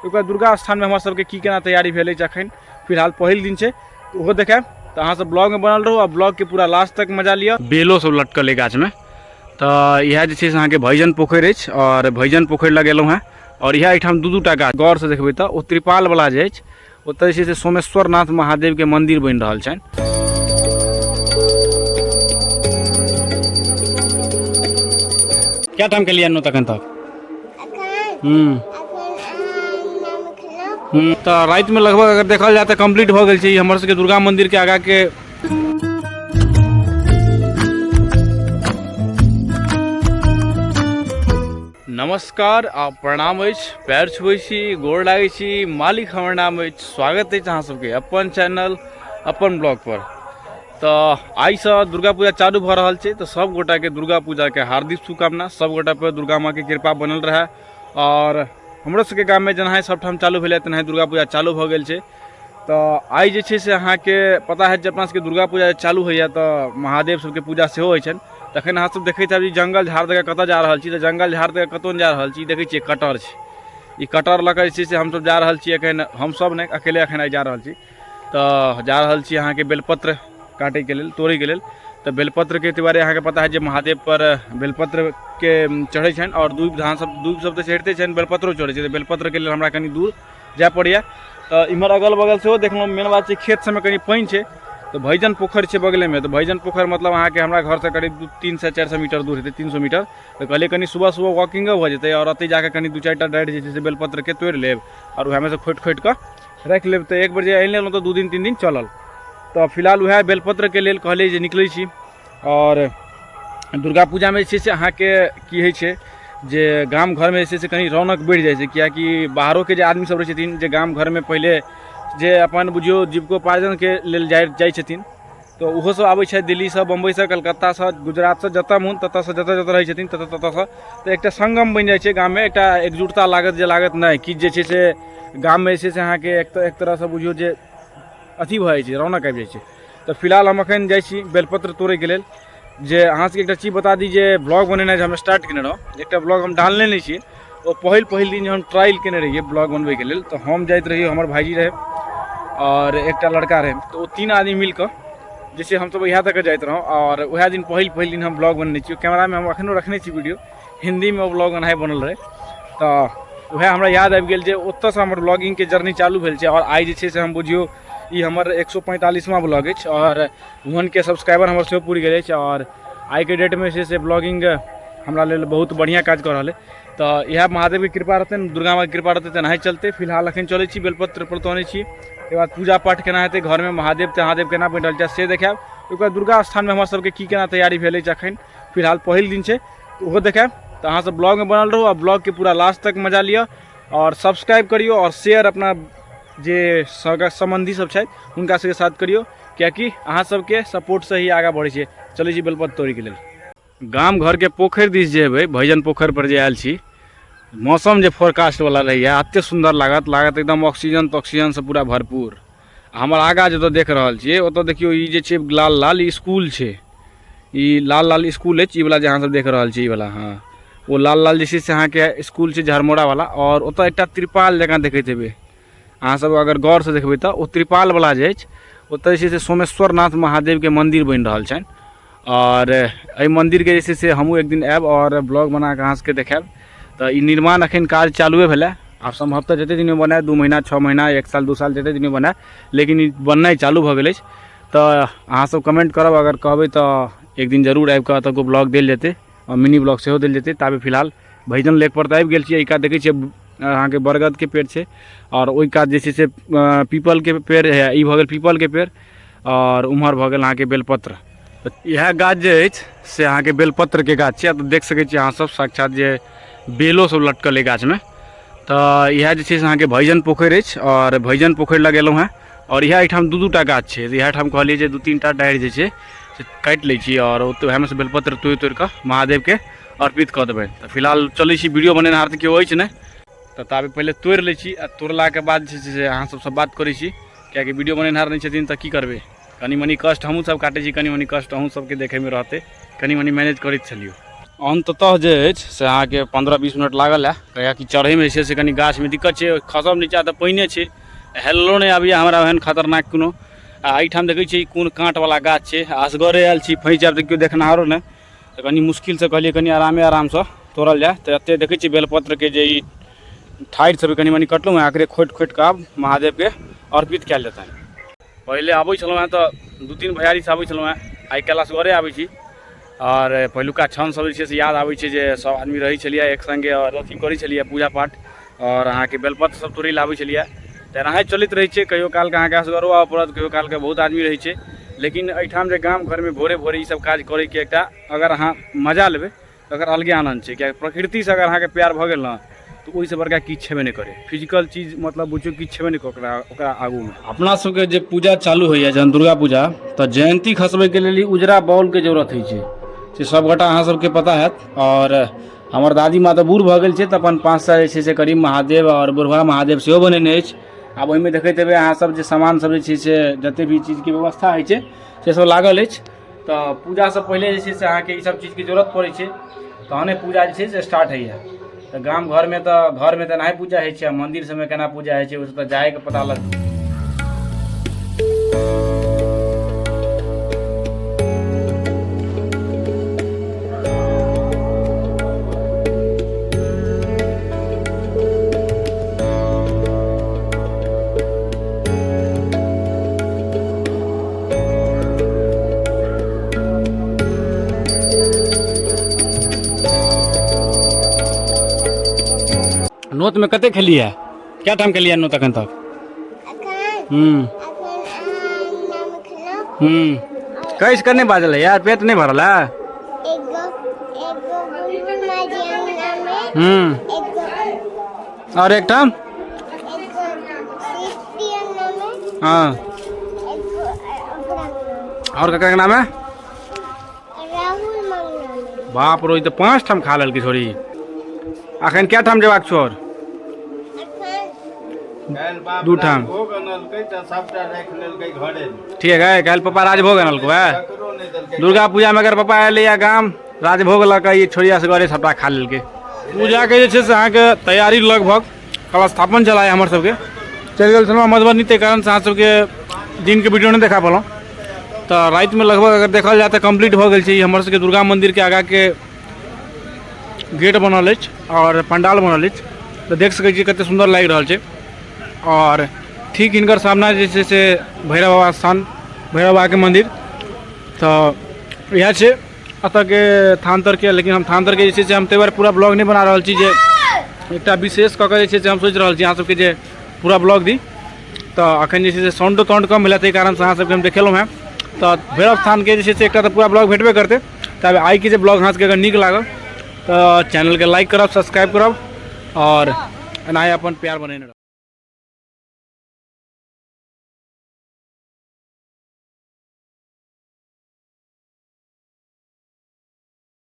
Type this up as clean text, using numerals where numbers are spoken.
ओकर बाद दुर्गा स्थानमे हमर सबके की केना तैयारी भेल अछि अखन फिलहाल पहिल दिन छै, ओहो देखायब। तऽ अहाँ सब ब्लॉगमे बनल रहू आ ब्लॉगके पूरा लास्ट तक मजा लिअ। बेलो सब लटकल अइ गाछमे। तऽ इएह जे छै से अहाँके भैजन पोखरि अछि आओर भैजन पोखरि लग एलहुँ हेँ आओर इएह एहिठाम दू दूटा गाछ गौरसँ देखबै तऽ ओ त्रिपालवला जे अछि ओतऽ जे छै से सोमेश्वर नाथ महादेवके मन्दिर बनि रहल छनि। क्या टाइम के लिए तखन तक? तऽ रातिमे लगभग अगर देखल जाय तऽ कम्प्लीट भऽ गेल छै ई हमर सबके दुर्गा मन्दिरके आगाँके। नमस्कार आ प्रणाम अछि, पैर छुबै छी, गोर लागै छी, मालिक हमर नाम अछि। स्वागत अछि अहाँ सबके अपन चैनल अपन ब्लॉग पर। तऽ आइसँ दुर्गा पूजा चालू भऽ रहल छै, तऽ सब गोटाके दुर्गा पूजाके हार्दिक शुभकामना। सब गोटा पर दुर्गा माँके कृपा बनल रहए। आओर हमरो सबके गाममे जेनाहि सबठाम चालू भेलै तेनाहि दुर्गा पूजा चालू भऽ गेल छै। तऽ आइ जे छै से अहाँके पता हैत जे अपना सबके दुर्गा पूजा चालू होइए तऽ महादेव सबके पूजा सेहो होइ छनि। तखन अहाँ सब देखैत हैब जे जङ्गल झाड़ दऽ कऽ कतऽ जा रहल छी। तऽ जङ्गल झाड़ दऽ कऽ कतहु नहि जा रहल छी। देखै छियै कटर छै, ई कटर लऽ कऽ जे छै से हमसब जा रहल छी। एखन हमसब नहि, अकेले एखन आइ जा रहल छी। तऽ जा रहल छी अहाँके बेलपत्र काटैके लेल, तोड़ैके लेल। तऽ बेलपत्रके दुआरे अहाँके पता है जे महादेवपर बेलपत्रके चढ़ै छनि आओर दूबि धान सब, दूबि सब तऽ चढ़िते छनि, बेलपत्रो चढ़ै छै। तऽ बेलपत्रके लेल हमरा कनि दूर जाय पड़ैए। तऽ इम्हर अगल बगल सेहो देखलहुँ। मेन बात छै खेत सबमे कनि पानि छै, तऽ भैजन पोखरि छै बगलेमे। तऽ भैजन पोखरि मतलब अहाँके हमरा घरसँ करीब 300-400 मीटर दूर हेतै, 300 मीटर। तऽ कहलियै कनि सुबह सुबह वॉकिंगो भऽ जेतै आओर ओतहि जाकऽ कनि 2-4 टा डाढ़ि जे छै से बेलपत्रके तोड़ि लेब आओर वएहमे सँ खोटि खोटि कऽ राखि लेब। तऽ एक बेर जे आनि लेलहुँ तऽ 2 दिन 3 दिन चलल। तऽ फिलहाल वएह बेलपत्रके लेल कहलियै जे निकलै छी। आओर दुर्गा पूजामे जे छै से अहाँके की होइ छै जे गाम घरमे जे छै से कनि रौनक बढ़ि जाइ छै, किएकि बाहरोके जे आदमी सब रहै छथिन जे गाम घरमे पहिले जे अपन बुझियौ जीविकोपार्जनके लेल जाइ छथिन, तऽ ओहो सब आबै छथि दिल्लीसँ, बम्बइसँ, कलकत्तासँ, गुजरातसँ, जतऽ मोन ततऽसँ, जतऽ जतऽ रहै छथिन ततऽ ततऽसँ। तऽ एकटा सङ्गम बनि जाइ छै गाममे, एकटा एकजुटता लागत जे लागत नहि किछु जे छै से गाममे जे छै से अहाँके एक तरहसँ बुझियौ जे अथी भऽ जाइ छै, रौनक आबि जाइ छै। तऽ फिलहाल हम एखन जाइ छी बेलपत्र तोड़ैके लेल। जे अहाँ सबके एकटा चीज बता दी जे ब्लॉग बनेनाइ जे हम स्टार्ट केने रहौं, एकटा ब्लॉग हम डालने नहि छी। ओ पहिल पहिल दिन जे हम ट्रायल केने रहियै ब्लॉग बनबैके लेल, तऽ हम जाइत रहियै, हमर भाइजी रहै आओर एकटा लड़का रहै, तऽ ओ 3 आदमी मिलकऽ जे छै हमसब इएह दऽ कऽ जाइत रहौं। आओर वएह दिन पहिल पहिल दिन हम ब्लॉग बनेने छी। कैमरामे हम एखनो रखने छी वीडियो, हिन्दीमे ओ ब्लॉग ओनाहि बनल रहै। तऽ वएह हमरा याद आबि गेल जे ओतऽसँ हमर ब्लॉगिंगके जर्नी चालू भेल छै। आओर आइ जे छै से हम बुझियौ ई हमर 145वां ब्लॉग अछि आओर 1K subscriber हमर सेहो पुरि गेल अछि। आओर आइके डेटमे जे छै से ब्लॉगिंग हमरा लेल बहुत बढ़िआँ काज कऽ रहल अइ। तऽ इएह महादेवके कृपा रहतै, दुर्गा माँके कृपा रहतै तेनाही चलतै। फिलहाल एखन चलै छी, बेलपत्र पर तोड़ै छी। ओकर बाद पूजा पाठ केना हेतै घरमे, महादेव तहादेव केना बनि रहल छै से देखायब। ओकर बाद दुर्गा स्थानमे हमर सबके की केना तैयारी भेल अछि अखन फिलहाल पहिल दिन छै, ओहो देखायब। तऽ अहाँ सब ब्लॉगमे बनल रहू आ ब्लॉगके पूरा लास्ट तक मजा लिअ आओर सब्सक्राइब करियौ आओर शेयर अपना जे सगा सम्बन्धी सब छथि हुनका सबके साथ करियौ, किएकि अहाँ सबके सपोर्टसँ ही आगाँ बढ़ै छै। चलै छी बेलपत्र तोड़ैके लेल। गाम घरके पोखरि दिस जे एबै, भैजन पोखरि पर जे आयल छी, मौसम जे फोरकास्ट वाला रहैया एते सुन्दर लागत, लागत एकदम ऑक्सीजन तॉक्सीजनसँ पूरा भरपूर। हमर आगाँ जतऽ देख रहल छियै ओतऽ देखियौ ई जे छै लाल लाल ई स्कूल छै, ई लाल लाल स्कूल अछि, ई वाला जे अहाँ सब देख रहल छी ई वाला, हाँ ओ लाल लाल जे छै से अहाँके स्कूल छै झरमोड़ा वाला। आओर ओतऽ एकटा त्रिपाल जकाँ देखैत हेबै अहाँ सब, अगर गौरसँ देखबै तऽ ओ त्रिपाल वाला जे अछि ओतऽ जे छै से सोमेश्वर नाथ महादेवके मन्दिर बनि रहल छनि। आओर एहि मन्दिरके जे छै से हमहूँ एक दिन आयब आओर ब्लॉग बनाकऽ अहाँ सबके देखायब। तऽ ई निर्माण एखन काज चालुए भेलै, आब सम्भवतः जतेक दिनमे बनाय, 2 महीना 6 महीना 1 साल 2 साल जतेक दिनमे बनाय, लेकिन ई बननाइ चालू भऽ गेल अछि। तऽ अहाँ सब कमेंट करब, अगर कहबै तऽ एक दिन जरूर आबि कऽ एतुको ब्लॉग देल जेतै आओर मिनी ब्लॉग सेहो देल जेतै। ताबे फिलहाल भैजन लेक पर तऽ आबि गेल छी। एहि कात देखै छियै अहाँके बरगदके पेड़ छै आओर ओहि कात जे छै से पीपलके पेड़ है, ई भऽ गेल पीपलके पेड़ आओर उम्हर भऽ गेल अहाँके बेलपत्र। तऽ इएह गाछ जे अछि से अहाँके बेलपत्रके गाछ छै। तऽ देख सकै छी अहाँ सब साक्षात जे बेलो सब लटकल अइ गाछमे। तऽ इएह जे छै से अहाँके भैजन पोखरि अछि आओर भैजन पोखरि लग एलहुँ हेँ आओर इएह एहिठाम 2-2 टा गाछ छै। तऽ इएह ठाम कहलियै जे 2-3 टा डारि जे छै से काटि लै छी आओर ओतऽ वएहमे सँ बेलपत्र तोड़ि तोड़ि कऽ महादेवके अर्पित कऽ देबै। तऽ फिलहाल चलै छी, वीडियो बनेनहार तऽ केओ अछि नहि, तऽ ताबे पहिले तोड़ि लै छी आ तोड़लाके बाद जे छै से अहाँ सबसँ बात करै छी, किएकि वीडियो बनेनहार नहि छथिन तऽ की करबै। कनि मनि कष्ट हमहूँ सब काटै छी, कनि मनि कष्ट अहूँ सबके देखैमे रहतै, कनि मनि मैनेज करैत चलियौ। अन्ततः जे अछि से अहाँके 15-20 मिनट लागल है, कियाकि चढ़ैमे जे छै से कनि गाछमे दिक्कत छै, खसब नीचा तऽ पानिए छै, हेललो नहि आबैए हमरा ओहन खतरनाक कोनो। आ एहिठाम देखै छियै कोन काँटवला गाछ छै, असगरे आयल छी, फँसि जायब तऽ केओ देखनिहारो नहि, तऽ कनि मुश्किलसँ कहलियै कनि आरामे आरामसँ तोड़ल जाय। तऽ एतेक देखै छियै बेलपत्रके जे ई ठाढ़ि सब कनि मनि कटलहुँ हँ, एकरे खोटि खोटि कऽ आब महादेवके अर्पित कयल जेतनि। पहिले आबै छलहुँ हेँ तऽ 2-3 भैयारीसँ आबै छलहुँ हेँ, आइ काल्हि असगरे आबै छी। आओर पहिलुका क्षण सब जे छै से याद आबै छै जे सब आदमी रहै छलियै एक सङ्गे आओर अथी करै छलियै पूजा पाठ, आओर अहाँके बेलपत्र सब तोड़ै लए आबै छलियै। तऽ एनाहे चलैत रहै छै, कहियो कालके अहाँके असगरो आबऽ पड़त, कहियो कालके बहुत आदमी रहै छै। लेकिन एहिठाम जे गाम घरमे भोरे भोरे ई सब काज करैके एकटा अगर अहाँ मजा लेबै तऽ एकर अलगे आनन्द छै, किएकि प्रकृतिसँ अगर अहाँके प्यार भऽ गेल ने तऽ ओहिसँ बड़का किछु छेबे नहि करै। फिजिकल चीज मतलब बुझियौ किछु छेबे नहि ओकरा ओकरा आगूमे। अपना सबके जे पूजा चालू होइए जहन दुर्गा पूजा, तऽ जयन्ती खसबैके लेल ई उजरा बॉलके जरूरत होइ छै, से सब गोटा अहाँ सबके पता हैत। आओर हमर दादी माँ तऽ बूढ़ भऽ गेल छै, तऽ अपन 500 जे छै से करीब महादेव आओर बुढ़वा महादेव सेहो बनेने अछि। आब ओहिमे देखैत हेबै अहाँ सब जे सामान सब जे छै से जते भी चीजके व्यवस्था होइ छै से सब लागल अछि। तऽ पूजासँ पहिले जे छै से अहाँके ई सब चीजके जरूरत पड़ै छै, तहने पूजा जे छै से स्टार्ट होइए। तऽ गाम घरमे तऽ घरमे तऽ एनाहे पूजा होइ छै, आ मन्दिर सबमे केना पूजा होइ छै ओसब तऽ जाइके पता लग। नोत में कते खेली है, क्या टाइम खेली है नोत अखन तक? कैस के नहीं बाजल है यार, पेट नहीं भरल है। और एक टाइम? हाँ, और ककरा के नाम है? बाप रो, तो 5 ठाम खा लेलकै छोरी। अखन क्या ठाम जेबाक छौ? और 2 ठाम। ठीक है, काल्हि पप्पा राजभोग अनलको है दुर्गा पूजा में। अगर पप्पा एलै या गाम राजभोग लऽ कऽ, ई छोड़िया से घरे सबटा खा लेलकै। पूजा के जे छै से अहाँके तैयारी लगभग कलस्थापन चला है हमर सबके। चलि गेल छलहुँ मधुबनी, ताहि कारणसँ अहाँ सबके दिनके वीडियो नहि देखा पौलहुँ। तऽ रातिमे लगभग अगर देखल जाय तऽ कम्प्लीट भऽ गेल छै। ई हमर सबके दुर्गा मन्दिरके आगाँके गेट बनल अछि आओर पंडाल बनल अछि, तऽ देख सकै छियै कते सुन्दर लागि रहल छै। आओर ठीक हिनकर सामना जे छै से भैरव बाबा स्थान, भैरव बाबाके मन्दिर। तऽ इएह छै एतऽके थान तरके। लेकिन हम थान तरके जे छै से हम ताहि दुआरे पूरा ब्लॉग नहि बना रहल छी जे एकटा विशेष कऽ कऽ जे छै से हम सोचि रहल छी अहाँ सबके जे पूरा ब्लॉग दी। तऽ एखन जे छै से साउंडो ताउंड कम भेलै, ताहि कारणसँ अहाँ सबके हम देखेलहुँ हेँ। तऽ भैरव स्थानके जे छै से एकटा तऽ पूरा ब्लॉग भेटबे करतै। तऽ आइके जे ब्लॉग अहाँ सबके अगर नीक लागल तऽ चैनलके लाइक करब, सब्सक्राइब करब आओर एनाहे अपन प्यार बनेने रहब।